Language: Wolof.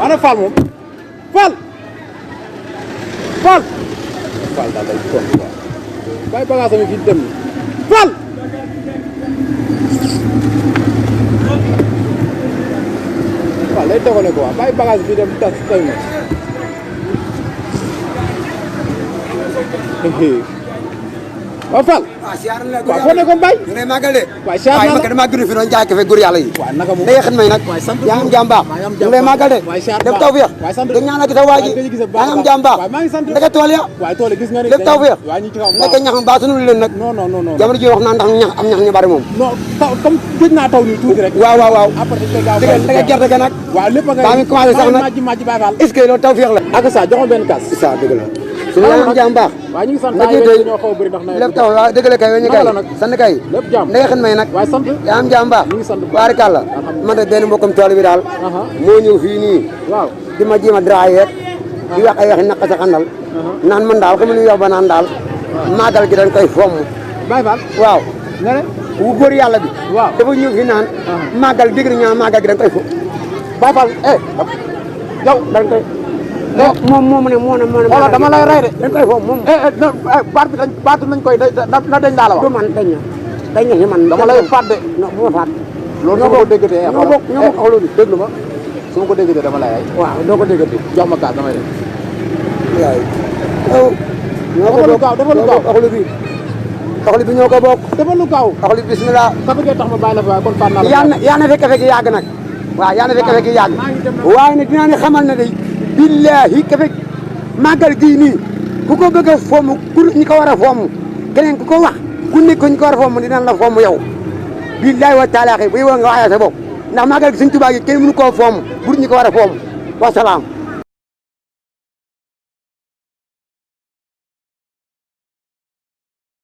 ana Fall moom Fall Fall Fall daal day tontu quoi bàyyi bagage am fi dem Fall Fall lay dogo ne quoi bàyyi bagage bi dem tas tay ma waaw Fall. waaw siyaar na waaw foo nekkoon Baye. ñu ngi màggal de. waaw siyaar na la waaye dama gën fi doon jaay café góor yàlla yi. waaw naka moom day xet may nag. waaye sant yaa am jàmm baax. ñu ngi màggal de. waaye siyaar lépp taw féex. waaye sant dañ ñaanal ki sa waa ji. yaa am jàmm baax. waaye maa ngi sant ndeke tool ya. waaye tool yi gis nga ni lépp taw féex. waaw ñu ci kaw ndeke ñax baax sunu leen nag. non non non jamono ji wax naa ndax ñax am ñax ñu bari moom. non taw comme gëj naa taw nii tuuti rek. waaw waaw waaw. après dañ gaaw ndeke gerte ga nag. waaw lépp nga baa ngi commencé sax nag. majji Baye Fall. est-ce que loolu taw féex la. ak sa joxoon benn kaas. ça dëgg la. suñu yaa am jàmm baax. waaw ñu ngi sant na jiite ñoo xaw a bëri ndax nawet lépp taw waaw dëgg la kay weñu kay sant kay lépp jàmm ndeke xet may nag. waaye sant yaa am jàmm baax. ñu ngi sant baarikàlla man de benn mbokkam tool bi daal moo ñëw fii nii waaw di ma jéem a draayeet di wax ay waxi naq sa xandal naan man daal comme li ñuy wax ba naan daal màggal gi dañ koy fomm Baye Fall waaw nga ne wu góor yàlla bi waaw dafa ñëw fii naan màggal dégg na ñaa màggal gi dañ koy fomm Baye Fall yow dañ koy moom ne xoolal dama lay rey de dañ koy fomm moom baat nañ koy na dañ laa la wax du man dañ na si man dama lay faat de non bu ma faat loolu soo ko déggatee ñoo bokk loolu déglu ma su ma ko déggatee dama lay rey waaw doo ko déggatee jox ma kaas damay def yaay ñoo ko bokk dafa lu gaaw axlu bi axlu bi ñoo ko bokk dafa lu gaaw axlu bi bismillah kafe gee tax ma bàyyi la fa waaye kon faat naa la yaa na fekk fekk yàgg nag waaw yaa na fekk fekk yàgg waaye nag dinaa ne xamal ne day billahi kafe màggal gii nii ku ko bëgg a fomm ku ñi ko war a fomm keneen ku ko wax ku nekk ko ñu ko war a fomm dinañ la fomm yow billahi wa taala bu yow nga waxee sa bopp ndax màggal gi Sëñ Tuubaa gi kenn mënu koo fomm bur ñi ko war a fomm wasalaam